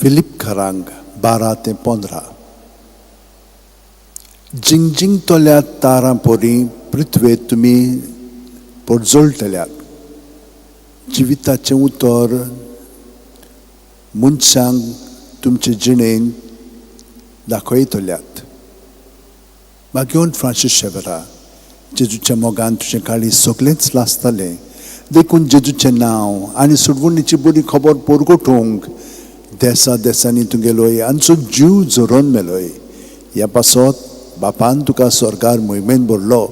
फिलिपकारांक 12 ते 15. जिंगजिंगतल्या तारां परी पृथ्वेत तुमी परजळटल्यात. जिविताचें उतर मनशांक तुमचे जिणेंत दाखयतल्यात. मागीर फ्रांसीस शेवरा, जेजूच्या मोगान तुजें काळीज सगळेंच लासतालें, देखून जेजूचें नांव आनी सोडवणीची बरी खबर परगटूंक देसा देसांनी तूं गेलोय आनी जीव झरोवन मेलोय. ह्या पासत बापान तुका स्वर्गार मोहिमेन भरलो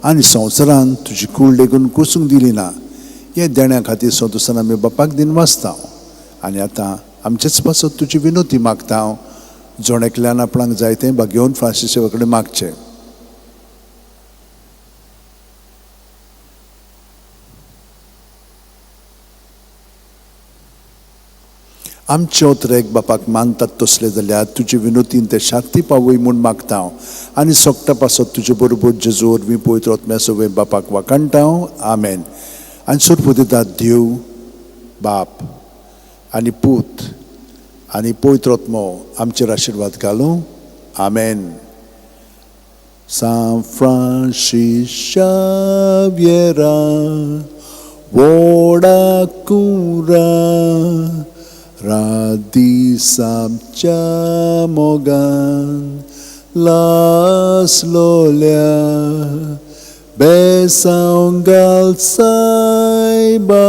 आनी संवसारान तुजी कूड लेगून कुसूंक दिली ना. हे देण्या खातीर संतोसान आमी बापाक दिनवासता आनी आतां आमचेच पासत तुजी विनोती मागता. जण एकल्यान आपणाक जाय तें भाग्योवन फ्रांसीस कडेन मागचें. आमचे उतरेक बापाक मानतात तसले जाल्यार तुजे विनोतीन ते शांती पावय म्हूण मागता आनी सोगटा पासत तुजे बरोबर जेजू वरवीं पवित्र आत्म्या सवें बापाक वाखाणटा. आमेन. आनी सोरपुदिता देव बाप आनी पूत आनी पवित्र आत्मो आमचेर आशिर्वाद घालूं. आमेन. सांत फ्रांसीस शाव्येरा व्हडा कुरा रात दीस आमच्या मोगान लासलोल्या बेसांव घाल सायबा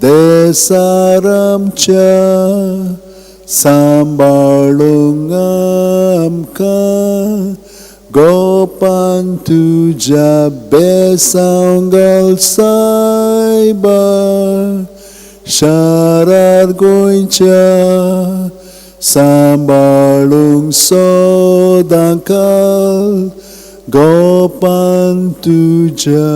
देसार आमच्या सांबाळूंक आमकां गोपान तुज्या बेसांव घाल सायबा शारार गोंयच्या सांबाळूंक सदांकाल गोपान तुज्या.